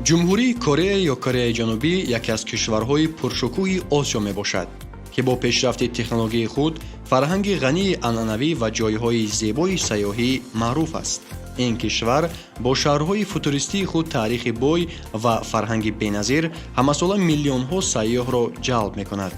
Ҷумҳурии Корея ё Кореяи Ҷанубӣ яке аз кишварҳои пуршукӯҳи Осиё мебошад, ки бо пешрафти технологияи худ, фарҳанги ғании анъанавӣ ва ҷойҳои зебои сайёҳӣ маъруф аст. Ин кишвар бо шаҳрҳои футуристии худ, таърихи бой ва фарҳанги беназир ҳамасола миллионҳо сайёҳро ҷалб мекунад.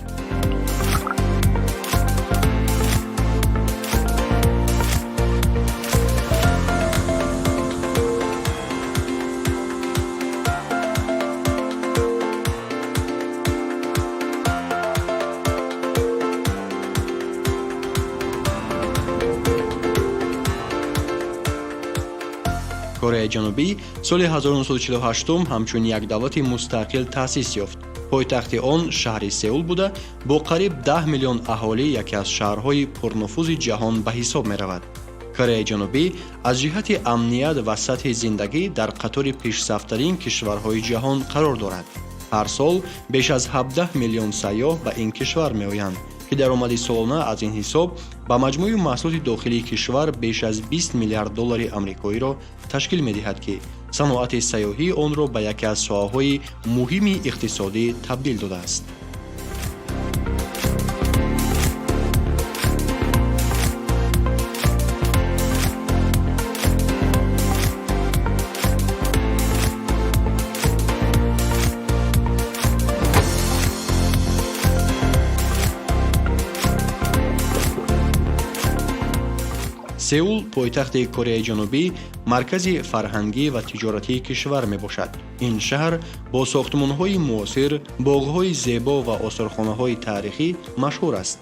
Кореяи Ҷанубӣ соли 1948 ҳамчун як давлати мустақил таъсис ёфт. Пойтахти он шаҳри Сеул буда, бо қариб 10 миллион аҳолӣ яке аз шаҳрҳои пурнуфузи ҷаҳон ба ҳисоб меравад. Кореяи Ҷанубӣ аз ҷиҳати амният ва сатҳи зиндагӣ дар қатори пешсафтарин кишварҳои ҷаҳон қарор дорад. Ҳар сол беш аз 17 миллион сайёҳ ба ин кишвар меоянд, ки даромади солона аз ин ҳисоб ба маҷмӯи маҳсулоти дохилии кишвар беш аз 20 миллиард доллари амрикоиро ташкил медиҳад, ки саноати сайёҳӣ онро ба яке аз соҳаҳои муҳими иқтисодӣ табдил додааст. Сеул, пойтахти Кореяи Ҷанубӣ, маркази фарҳангӣ ва тиҷоратии кишвар мебошад. Ин шаҳр бо сохтмонҳои муосир, боғҳои зебо ва осорхонаҳои таърихӣ машҳур аст.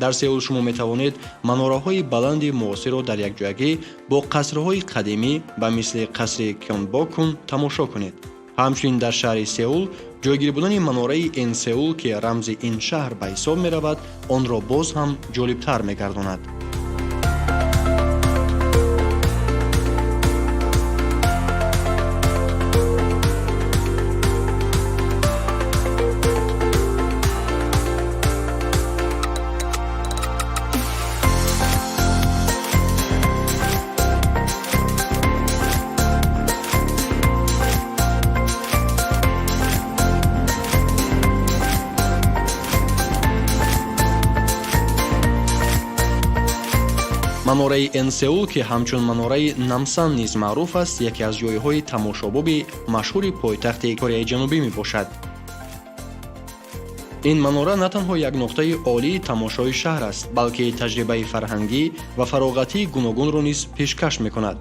Дар Сеул шумо метавонед манораҳои баланди муосирро дар якҷоягӣ бо қасрҳои қадимӣ ба мисли қасри Кёнбокун тамошо кунед. Ҳамчунин дар шаҳри Сеул ҷойгир будани манораи Энсеул, ки рамзи ин шаҳр ба ҳисоб меравад, онро боз ҳам ҷолибтар мегардонад. Манораи Энсеул, ки ҳамчун манораи Намсан низ маъруф аст, яке аз ҷойҳои тамошобоби машҳури пойтахти Кореяи Ҷанубӣ мебошад. Ин манора на танҳо як нуқтаи олии тамошои шаҳр аст, балки таҷрибаи фарҳангӣ ва фароғатии гуногунро низ пешкаш мекунад.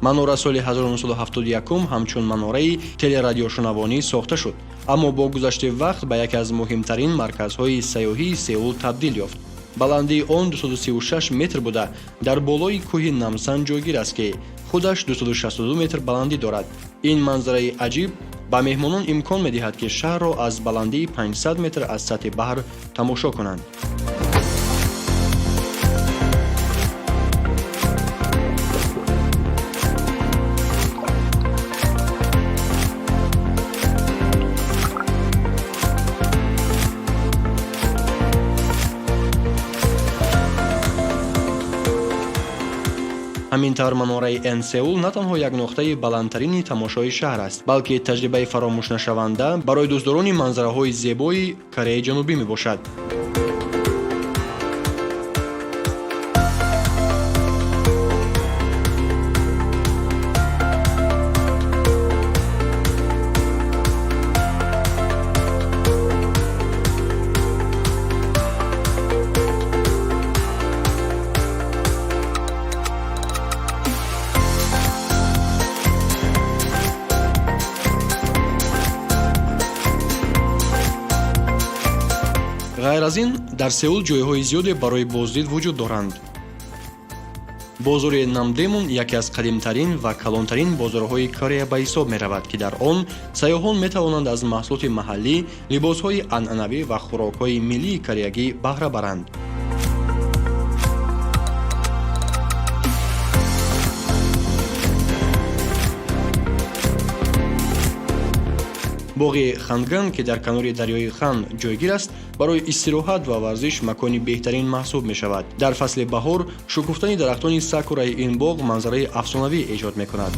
Манора соли 1971 ҳамчун манораи телерадиошунавонӣ сохта шуд, аммо бо гузашти вақт ба яке аз муҳимтарин марказҳои сайёҳии Сеул табдил ёфт. Баландии он 236 метр буда, дар болои кӯҳи Намсан ҷойгир аст, ки худаш 262 метр баландӣ дорад. Ин манзараи аҷиб ба меҳмонон имкон медиҳад, ки шаҳрро аз баландии 500 метр аз сатҳи баҳр тамошо кунанд. Ҳамин тавр, манораи Энсеул на танҳо як нуқтаи баландтарини тамошои шаҳр аст, балки таҷрибаи фаромӯшнашаванда барои дӯстдорони манзараҳои зебои Кореяи Ҷанубӣ мебошад. Ғайр аз ин, дар Сеул ҷойҳои зиёде барои боздид вуҷуд доранд. Бозори Намдемун яке аз қадимтарин ва калонтарин бозорҳои Корея ба ҳисоб меравад, ки дар он сайёҳон метавонанд аз маҳсулоти маҳаллӣ, либосҳои анъанавӣ ва хӯрокҳои миллии кореягӣ баҳра баранд. Боғи Ханган, ки дар канори дарёи Хан ҷойгир аст, барои истироҳат ва варзиш макони беҳтарин маҳсуб мешавад. Дар фасли баҳор шукуфтани дарахтони сакураи ин боғ манзараи афсонавӣ эҷод мекунад.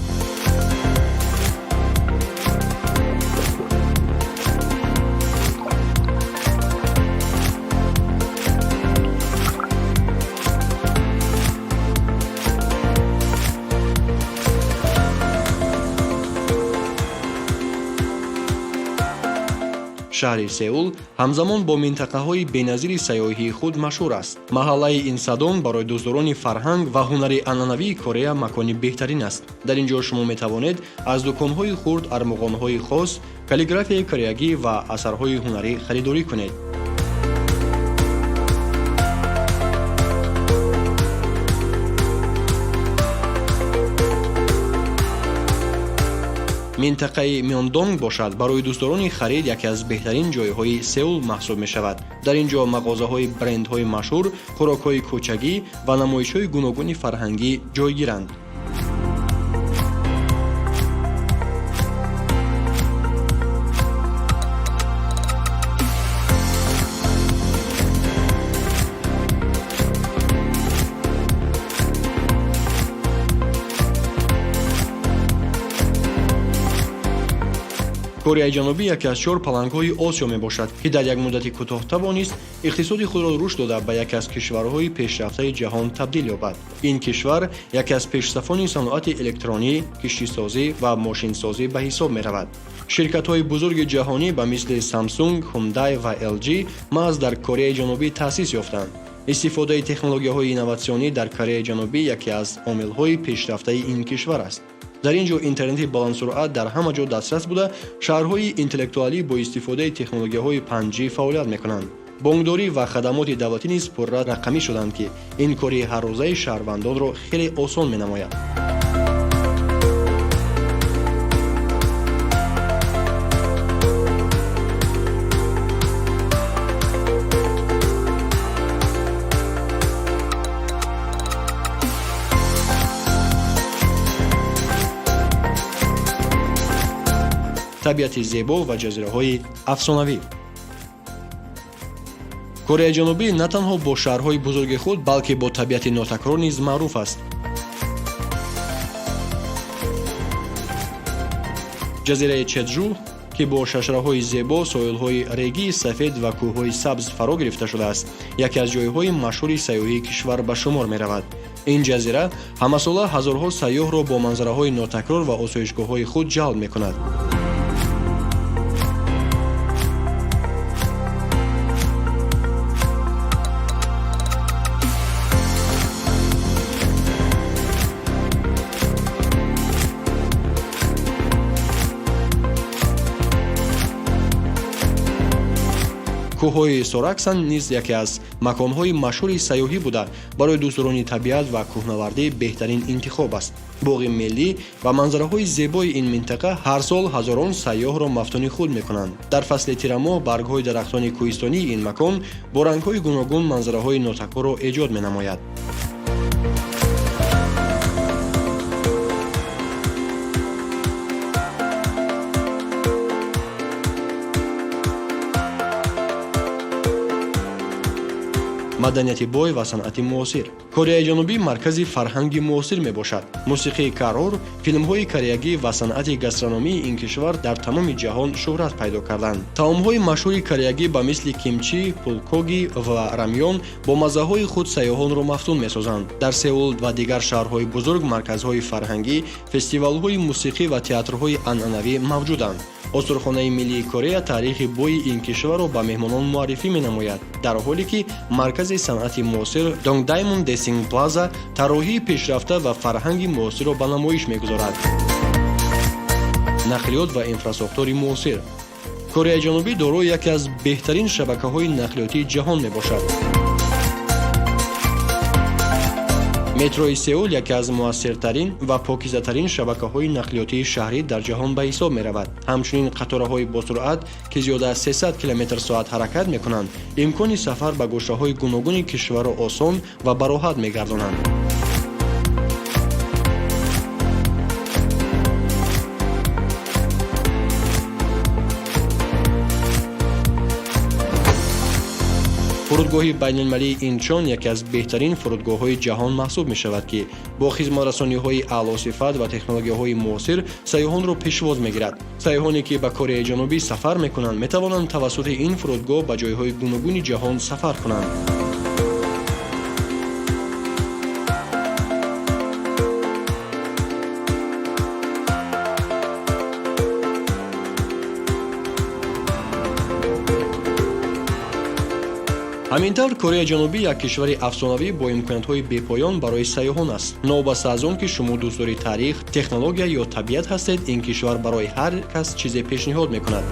Шаҳри Сеул ҳамзамон бо минтақаҳои беназири сайёҳии худ машҳур аст. Маҳаллаи Инсадон барои дӯстдорони фарҳанг ва ҳунари анъанавии Корея макони беҳтарин аст. Дар ин ҷо шумо метавонед аз дуконҳои хурд армуғонҳои хос, каллиграфияи кореягӣ ва асарҳои ҳунарӣ харидорӣ кунед. Минтақаи Мёндонг бошад, барои дӯстдорони харид яке аз беҳтарин ҷойҳои Сеул маҳсуб мешавад. Дар ин ҷо мағозаҳои брендҳои машҳур, хӯрокҳои кӯчагӣ ва намоишҳои гуногуни фарҳангӣ ҷойгиранд. Кореяи Ҷанубӣ яке аз чор палангҳои Осиё мебошад, ки дар як муддати кӯтоҳ тавонист иқтисоди худро рушд дода, ба яке аз кишварҳои пешрафтаи ҷаҳон табдил ёбад. Ин кишвар яке аз пешсафони саноати электронӣ, киштисозӣ ва мошинсозӣ ба ҳисоб меравад. Ширкатҳои бузурги ҷаҳонӣ ба мисли Samsung, Hyundai ва LG маҳз дар Кореяи Ҷанубӣ таъсис ёфтанд. Истифодаи технологияҳои инноватсионӣ дар Кореяи Ҷанубӣ яке аз омилҳои пешрафтаи ин кишвар аст. Дар ин ҷо интернети баландсуръат дар ҳама ҷо дастрас буда, шаҳрҳои интеллектуалӣ бо истифодаи технологияҳои 5G фаъолият мекунанд. Бонкдорӣ ва хадамоти давлатӣ низ пурра рақамӣ шуданд, ки ин кори ҳаррӯзаи шаҳрвандонро хеле осон менамояд. Табиати зебо ва ҷазираҳои афсонавӣ. Кореяи Ҷанубӣ на танҳо бо шаҳрҳои бузурги худ, балки бо табиати нотакрор низ маъруф аст. Ҷазираи Чеджу, ки бо шашраҳои зебо, соҳилҳои регии сафед ва кӯҳҳои сабз фаро гирифта шудааст, яке аз ҷойҳои машҳури сайёҳии кишвар ба шумор меравад. Ин ҷазира ҳамасола ҳазорҳо сайёҳро бо манзараҳои нотакрор ва осоишгоҳҳои худ ҷалб мекунад. Кӯҳҳои Сораксан низ яке аз маконҳои машҳури сайёҳӣ буда, барои дӯстдорони табиат ва кӯҳнавардӣ беҳтарин интихоб аст. Боғи миллӣ ва манзараҳои зебои ин минтақа ҳар сол ҳазорон сайёҳро мафтуни худ мекунанд. Дар фасли тирамоҳ баргҳои дарахтони кӯҳистонии ин макон бо рангҳои гуногун манзараҳои нотакрорро эҷод менамояд. Маданияти бой ва санъати муосир. Кореяи Ҷанубӣ маркази фарҳанги муосир мебошад. Мусиқии карор, филмҳои кореягӣ ва санъати гастрономии ин кишвар дар тамоми ҷаҳон шӯҳрат пайдо карданд. Таомҳои машҳури кореягӣ ба мисли кимчи, пулкоги ва рамён бо маззаҳои худ сайёҳонро мафтун месозанд. Дар Сеул ва дигар шаҳрҳои бузург марказҳои фарҳангӣ, фестивалҳои мусиқӣ ва театрҳои анъанавӣ мавҷуданд. Осорхонаи миллии Корея таърихи бои ин кишварро ба меҳмонон муаррифӣ менамояд, дар ҳоле ки маркази санъати муосир Донгдаймун Десинг Плаза тарроҳии пешрафта ва фарҳанги муосирро ба намоиш мегузорад. Нақлиёт ва инфрасохтори муосир. Кореяи Ҷанубӣ дорои яке аз беҳтарин шабакаҳои нақлиётии ҷаҳон мебошад. Метрои Сеул яке аз муассиртарин ва покизатарин шабакаҳои нақлиётии шаҳрӣ дар ҷаҳон ба ҳисоб меравад. Ҳамчунин қатораҳои босуръат, ки зиёда аз 300 км соат ҳаракат мекунанд, имкони сафар ба гӯшаҳои гуногуни кишварро осон ва бароҳат мегардонанд. Фурудгоҳи байналмилалии Инчон яке аз беҳтарин фурудгоҳҳои ҷаҳон маҳсуб мешавад, ки бо хизматрасониҳои аълосифат ва технологияҳои муосир сайёҳонро пешвоз мегирад. Сайёҳоне, ки ба Кореяи Ҷанубӣ сафар мекунанд, метавонанд тавассути ин фурудгоҳ ба ҷойҳои гуногуни ҷаҳон сафар кунанд. Ҳамин тавр, Кореяи Ҷанубӣ як кишвари афсонавӣ бо имкониятҳои бепоён барои сайёҳон аст. Новобаста аз он ки шумо дӯстдори таърих, технология ё табиат ҳастед, ин кишвар барои ҳар кас чизе пешниҳод мекунад.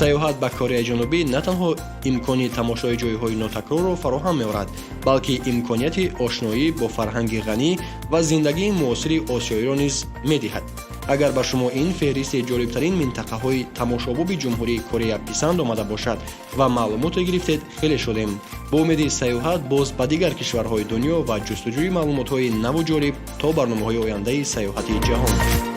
Сайёҳат ба Кореяи Ҷанубӣ на танҳо имкони тамошои ҷойҳои нотакрорро фароҳам меорад, балки имконияти ошноӣ бо фарҳанги ғанӣ ва зиндагии муосири осиёиро низ медиҳад. Агар ба шумо ин феҳристи ҷолибтарин минтақаҳои тамошобоби Ҷумҳурии Корея писанд омада бошад ва маълумоте гирифтед, хеле шодем. Бо умеди сайёҳат боз ба дигар кишварҳои дунё ва ҷустуҷӯи маълумотҳои наву ҷолиб, то барномаҳои ояндаи Сайёҳати ҷаҳон.